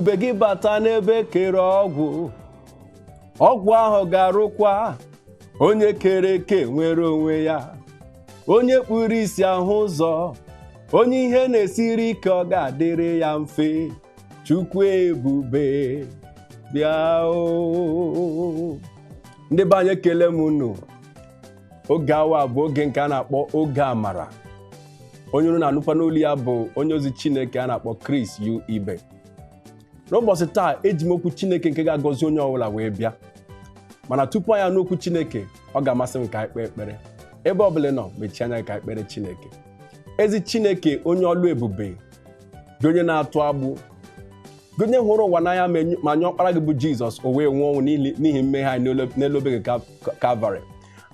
Ebube gị bata n'ebe kere ọgwụ, ọgwụ ahụ ga-arụkwa. Onye kere eke nwere onwe ya, onye kpuru isi ahụ ụzọ, onye ihe na-esiri ike ọ ga-adịrị ya mfe. Chukwu ebube, bịa o. Ndị be anyị, ekele m unu. Oge awa bụ oge nke a na-akpọ Oge Amara. Onye unu na-anụkwa n'olu ya bụ onye ozi Chineke a na-akpọ Chris U Ibe. N'ụbọchị taa, eji m okwu Chineke nke ga-agọzi onye ọbụla wee bịa. Mana tupu anyị anụ okwu Chineke, ọ ga-amasị m ka anyị kpee ekpere. Ebe ọbụla ị nọ, mechie anya ka anyị kpere Chineke. Ezi Chineke, onye ọlụ ebube gị, onye na-atụ agbụ gị, onye hụrụ ụwa n'anya ma nye ọkpara gị bụ Jizọs, o wee nwụọ ọnwụ n'ihi mmehie anyị n'elu obe gị Kalvarị,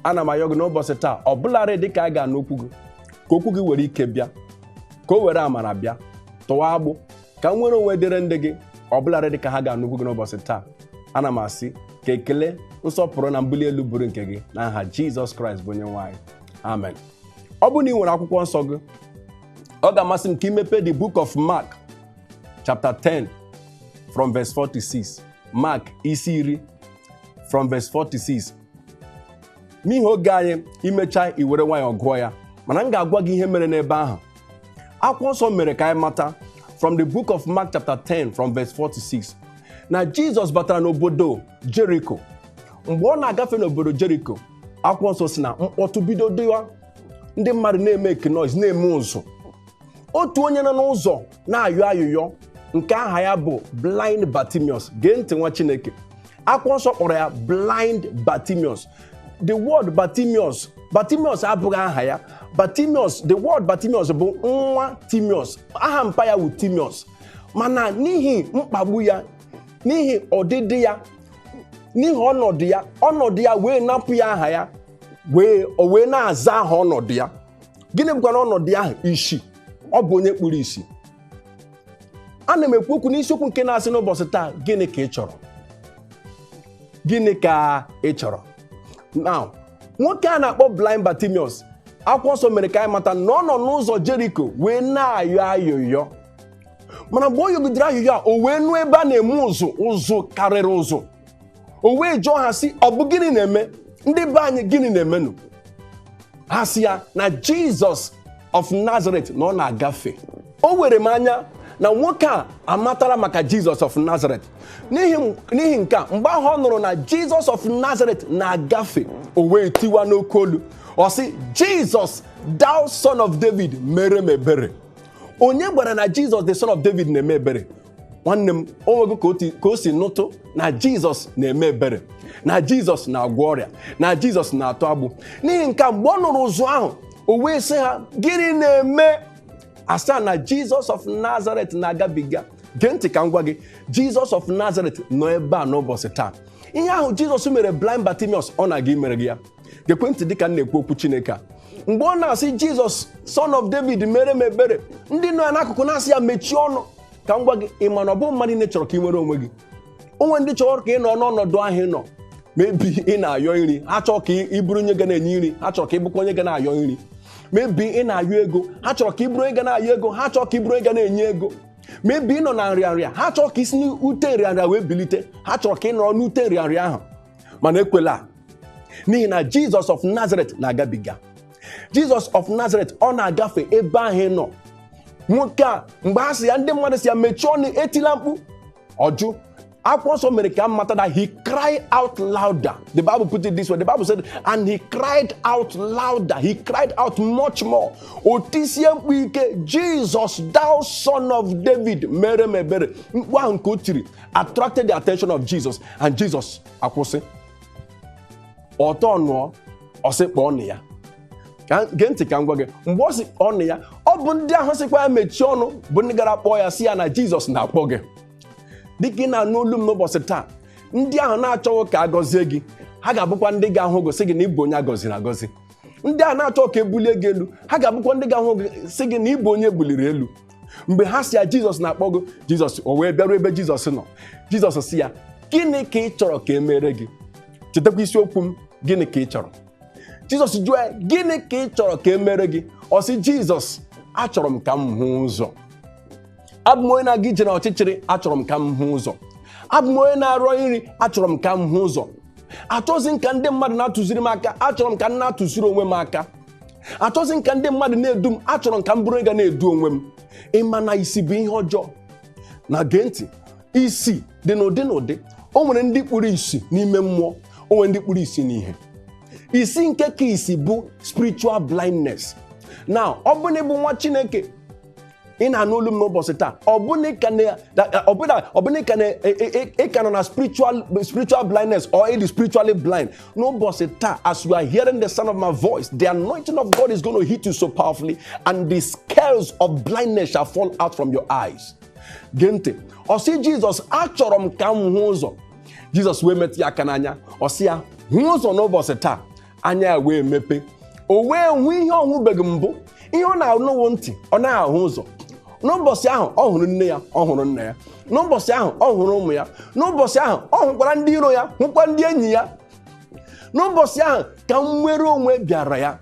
ana m ayọ gị n'ụbọchị taa, ọ bụlarị dị ka anyị ga-anụ okwu gị, ka okwu gị were ike bịa, ka o were amara bịa tụwa agbụ, ka m nwere onwe dịrị ndị gị, ọ bụlarị dị ka ha ga-anụ okwu gị n'ụbọchị taa. Ana m asị ka ekele, nsọpụrụ na mbuli elu bụrụ nke gị, n'aha Jizọs Kraịst bụ onye nwe anyị, amen. Ọ bụrụ na ị nwere akwụkwọ nsọ gị, ọ ga-amasị m ka imepe the Book of Mark chapter 10 from verse 46. Mark isi 10 from verse 46. N'ihi oge anyị, imecha iwere nwayọọ gụọ ya, mana m ga-agwa gị ihe mere n'ebe ahụ. Akwụkwọ nsọ mere ka anyị mata from the Book of Mark chapter 10 from verse 46 na Jizọs batara n'obodo Jeriko. Mgbe ọ na-agafe n'obodo Jeriko, akwụkwọ nsọ si na mkpọtụ bido dịwa, ndị mmadụ na-eme noise, na-eme ụzụ. Otu onye nọ n'ụzọ na-ayọ ayụyọ nke aha ya bụ Blind Bartimaeus. Gee ntị, nwa Chineke, akwụkwọ nsọ kpọrọ ya Blind Bartimaeus. The word Bartimaeus, Bartimaeus abụghị aha ya. Bartimaeus, the word Bartimaeus bụ nwa Timaeus. Aha mpa ya wụ Timaeus, mana n'ihi mkpagbu ya, n'ihi ọdịdị ya, n'ihi ọnọdụ ya, ọnọdụ ya wee napụ ya aha ya, wee o wee na-aza aha ọnọdụ ya. Gịnị bụkwa na ọnọdụ ahụ? Isi. Ọ bụ onye kpuru isi. Ana m ekwu okwu n'isiokwu nke na-asị n'ụbọchị taa, "Gịnị ka ị chọrọ? Gịnị ka ị chọrọ?" Now, nwoke a na-akpọ Blind Bartimaeus, akwụkwọ nsọ mere ka anyị mata na ọ nọ n'ụzọ Jeriko wee na-ayọ ayụyọ. Mana mgbe o yọgidere ayụyọ a, o wee nụ ebe a na-eme ụzụ, ụzụ karịrị ụzụ. O wee jụọ ha sị, "Ọ bụ gịnị na-eme? Ndị be anyị, gịnị na-emenụ?" Ha sị ya na Jizọs of Nazareth na ọ na-agafe. O were m anya na nwoke a amatara maka Jizọs of Nazareth. N'ihi nke a, mgbe ahụ ọ nụrụ na Jizọs of Nazareth na-agafe, o wee tiwa n'oke olu, ọ sị, "Jizọs, thou Son of David, mere m ebere." Onye gwara na Jizọs the Son of David na-eme ebere? Nwanne m, o nwego ka o si nụtụ na Jizọs na-eme ebere, na Jizọs na-agwọ ọrịa, na Jizọs na-atụ agbụ. N'ihi nke a, mgbe ọ nụrụ ụzụ ahụ, o wee sị ha, "Gịnị na-eme?" Asa na Jizọs of Nazareth na-agabiga. Gee ntị ka m gwa gị, Jizọs of Nazareth nọ ebe a n'ụbọchị taa. Ihe ahụ Jizọs mere Blind Bartimaeus, ọ na-aga imere gị ya. Gekwe ntị dịka m na-ekwu okwu Chineke a. Mgbe ọ na-asị, "Jizọs, Son of David, mere m ebere," ndị nọ ya n'akụkụ na-asị ya mechie ọnụ. Ka m gwa gị, ị ma na ọ bụ mmadụ niile chọrọ ka ị nwere onwe gị. Onwe ndị chọrọ ka ị nọ n'ọnọdụ ahụ ị nọ. Maybe ị na-ayọ nri, ha chọrọ ka ị bụrụ onye ga na-enye nri, ha chọrọ ka ị bụkwa onye ga na-ayọ nri. Maybe ị na-ayọ ego, ha chọrọ ka ị bụrụ onye ga na-ayọ ego, ha chọrọ ka ị bụrụ onye ga na-enye ego. Maybe ị nọ na nrịanrịa, ha chọrọ ka ị si n'ute nrịanrịa wee bilite, ha chọrọ ka ị nọrọ n'ute nrịanrịa ahụ. Mana ekwela, n'ihi na Jizọs of Nazareth na-agabiga. Jizọs of Nazareth, ọ na-agafe ebe ahụ ị nọ. Nwoke a, mgbe ha sị ya, ndị mmadụ si ya mechie ọnụ, etila mkpu, ọjụ. Akwụkwọ nsọ mere ka m mata that he cried out louder. The Bible put it this way. The Bible said, "And he cried out louder." He cried out much more. O tisie mkpu ike, "Jesus, thou Son of David, mere m ebere." Mkpu ahụ nke o tiri attracted the attention of Jesus, and Jesus akwụsị. Ọtọ nụọ, ọ sị kpọọ nụ ya. Gee ntị ka m gwa gị, mgbe ọ sị kpọọ nụ ya, ọ bụ ndị ahụ sịkwa ya mechie ọnụ bụ ndị gara kpọọ ya, sị ya na Jizọs na-akpọ gị. Dịka ị na-anụ olu m n'ụbọchị taa, ndị ahụ na-achọghị ka a gọzie gị, ha ga-abụkwa ndị ga-ahụ gị sị gị na ịbụ onye a gọziri agọzi. Ndị a na-achọ ka ebulie gị elu, ha ga-abụkwa ndị ga-ahụ gị sị gị na ịbụ onye ebuliri elu. Mgbe ha si ya, "Jizọs na-akpọ gị," Jizọs o wee bịaruo ebe Jizọs nọ. Jizọs si ya, "Gịnị ka ị chọrọ ka e mere gị?" Chetakwa isiokwu m, "Gịnị ka ị chọrọ?" Jizọs jụọ ya, "Gịnị ka ị chọrọ ka e mere gị?" Ọ sị Jizọs, "Achọrọ m ka m hụ ụzọ." Abụ m onye na-aga ije n'ọchịchịrị, achọrọ m ka m hụ ụzọ. Abụ m onye na-arọ nri, achọrọ m ka m hụ ụzọ. Achọghịzi m ka ndị mmadụ na-atụziri m aka, achọrọ m ka m na-atụziri onwe m aka. Achọghịzi m ka ndị mmadụ na-edu m, achọrọ m ka m bụrụ onye ga na-edu onwe m. Ịma na isi bụ ihe ọjọọ. Na gee ntị, isi dị n'ụdị n'ụdị. O nwere ndị kpuru isi n'ime mmụọ, o nwere ndị kpuru isi n'ihe. Isi nke ka isi bụ spiritual blindness. Now, ọ bụ na ịbụ nwa Chineke, ị na-anụ olu m n'ụbọchị taa, ọ bụ na ị ka ị ka nọ na spiritual blindness or ị dị spiritually blind n'ụbọchị taa, as you are hearing the sound of my voice, the anointing of God is going to hit you so powerfully, and the scales of blindness shall fall out from your eyes. Gee ntị, ọ sị Jizọs, achọrọ m ka m hụ ụzọ. Jizọs wee metụ ya aka n'anya, ọ sị ya, hụ ụzọ n'ụbọchị taa. Anya ya wee mepe, o wee hụ ihe ọ hụbeghị mbụ. Ihe ọ na-anụwo ntị, ọ na-ahụ ụzọ. N'ụbọchị ahụ, ọ hụrụ nne ya, ọ hụrụ nna ya. N'ụbọchị ahụ, ọ hụrụ ụmụ ya. N'ụbọchị ahụ, ọ hụkwara ndị iro ya, hụkwa ndị enyi ya. N'ụbọchị ahụ ka nnwere onwe bịara ya.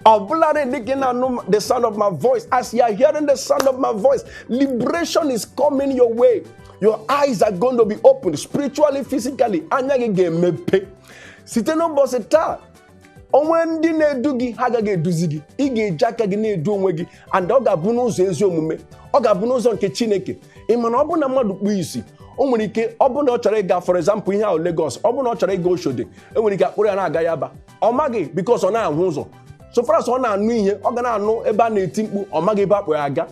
Ọbụladị dịka ị na-anụ the sound of my voice, as you are hearing the sound of my voice, liberation is coming your way. Your eyes are going to be opened spiritually, physically. Anya gị ga-emepe site n'ụbọchị taa. Onwe ndị na-edu gị, ha agaghị eduzi gị. Ị ga-eji aka gị na-edu onwe gị, and ọ ga-abụ n'ụzọ ezi omume, ọ ga-abụ n'ụzọ nke Chineke. Ị ma na ọ bụ na mmadụ kpuo isi, o nwere ike, ọ bụ na ọ chọrọ ịga, for example, ihe ahụ Lagos, ọ bụ na ọ chọrọ ịga Oshodi, enwere ike akpụrụ ya na-aga Yaba. Ọ maghị, because ọ na-ahụ ụzọ. So far as ọ na-anụ ihe, ọ ga na-anụ ebe a na-eti mkpu, ọ maghị ebe akpụ ya aga.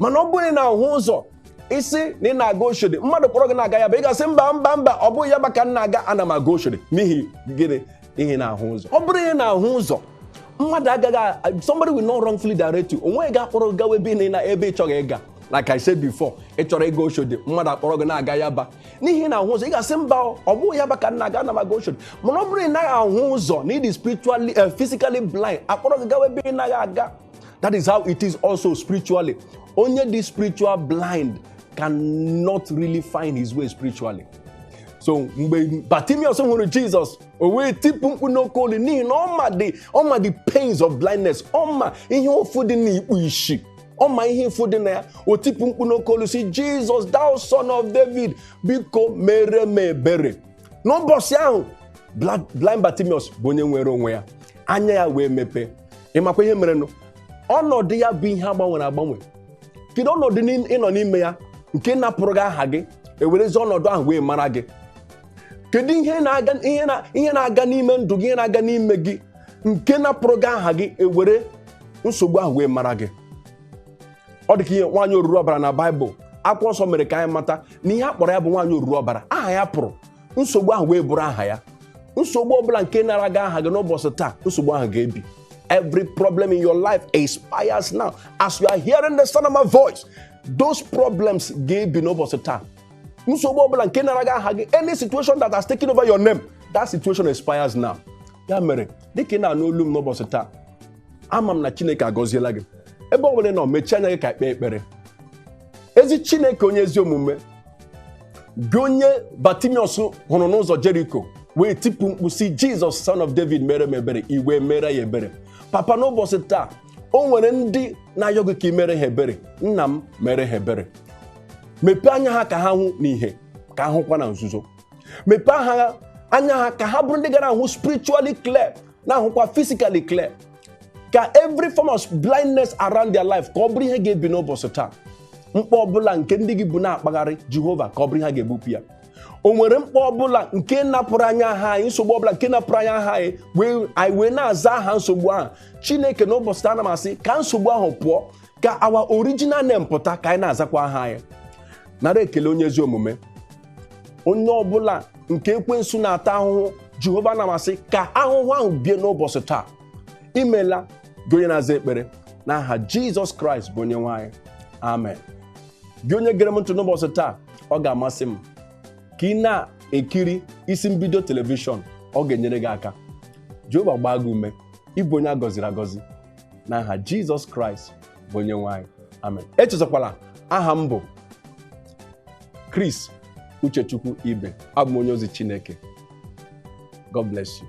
Mana ọ bụrụ na ị na-ahụ ụzọ, isi na ị na-aga Oshodi, mmadụ kpọrọ gị na-aga Yaba, ị ga-asị, mba, mba, mba, ọ bụghị Yaba ka m na-aga, ana m aga Oshodi. N'ihi gịnị? Ihe na-ahụ ụzọ. Ọ bụrụ ihe na-ahụ ụzọ, mmadụ agaghị, somebody will not wrongfully direct you. Onweghị ga-akpọrọ gị gawa ebe ị na ebe ị chọghị ịga. Like I said before, ị chọrọ ịga Oshodi, mmadụ akpọrọ gị na-aga Yaba. N'ihi na ahụ ụzọ, ị ga-asị, mba, ọ bụghị Yaba ka m na-aga, ana m aga Oshodi. Mana ọ bụrụ na ị naghị ahụ ụzọ, na ị dị spiritually physically blind, akpọrọ gị gawa ebe ị naghị aga. That is how it is also spiritually. Onye dị spiritual blind cannot really find his way spiritually. So mgbe Bartimaeus hụrụ Jizọs, o wee tipụ mkpu n'oke olu, n'ihi na ọ ma the pains of blindness. Ọ ma ihe ụfụ dị n'ikpu isi, ọ ma ihe ụfụ dị na ya. O tipụ mkpu n'oke olu si, "Jesus, thou son of David, biko mere m ebere." N'ụbọchị ahụ, blind Bartimaeus bụ onye nwere onwe ya. Anya ya wee mepee. Ịmakwa ihe merenụ? Ọnọdụ ya bụ ihe agbanwere agbanwe. Kedu ọnọdụ ịnọ n'ime ya nke napụrụ gị aha gị, ewerezi ọnọdụ ahụ wee mara gị? Kedu ihe na-aga, ihe na-aga n'ime ndụ gị, ihe na-aga n'ime gị nke napụrụ gị aha gị, ewere nsogbu ahụ wee mara gị? Ọ dị ka ihe nwaanyị oruru ọbara na Baịbụl. Akwụkwọ nsọ mere ka anyị mata na ihe a kpọrọ ya bụ nwaanyị oruru ọbara. Aha ya pụrụ, nsogbu ahụ wee bụrụ aha ya. Nsogbu ọbụla nke nara gị aha gị n'ụbọchị taa, nsogbu ahụ ga-ebi. Every problem in your life expires now. As you are hearing the sound of my voice, those problems ga-ebi n'ụbọchị taa. Nsogbu ọbụla nke nara gị aha gị, any situation that has taken over your name, that situation expires now. Ya mere, dịka ị na-anụ olu m n'ụbọchị taa, ama m na Chineke agọziela gị. Ebe ọ bụla ị nọ, mechie anya gị ka ekpe ekpere. Ezi Chineke, onye ezi omume, gị onye Bartimaeus hụrụ n'ụzọ Jeriko wee tipụ mkpu si, "Jesus, son of David, mere m ebere," iwe mere ya ebere. Papa, n'ụbọchị taa, o nwere ndị na-ayọ gị ka ị mere ha ebere. Nna m, mere ha ebere. Mepee anya ha ka ha hụ n'ihe, ka ha hụkwa na nzuzo. Mepee ha anya ha ka ha bụrụ ndị gara ahụ spiritually clear, na-ahụkwa physically clear, ka every form of blindness around their life, ka ọ bụrụ ihe ga-ebi n'ụbọchị taa. Mkpa ọbụla nke ndị gị bụ na-akpagharị, Jehova, ka ọ bụrụ ihe a ga-ebupụ ya. O nwere mkpa ọbụla nke napụrụ anya aha anyị, nsogbu ọbụla nke napụrụ anya aha anyị, wee anyị wee na-aza aha nsogbu ahụ, Chineke, n'ụbọchị taa, ana m asị ka nsogbu ahụ pụọ, ka our original name pụta, ka anyị na-azakwa aha anyị. Nara ekele, onye ezi omume. Onye ọbụla nke ekwensu na-ata ahụhụ, Jehova, na m asị ka ahụhụ ahụ bie n'ụbọchị taa. Imela, gị onye na-aza ekpere. N'aha Jizọs Kraịst bụ onye nwe anyị, amen. Gị onye gere m ntị n'ụbọchị taa, ọ ga-amasị m ka ị na-ekiri Isi Mbido Television. Ọ ga-enyere gị aka. Jehova gbaa gị ume ịbụ onye a gọziri agọzi. N'aha Jizọs Kraịst bụ onye nwe anyị, amen. Echezọkwala, aha m bụ Chris Uchechukwu Ibe. Abụ m onye ozi Chineke. God bless you.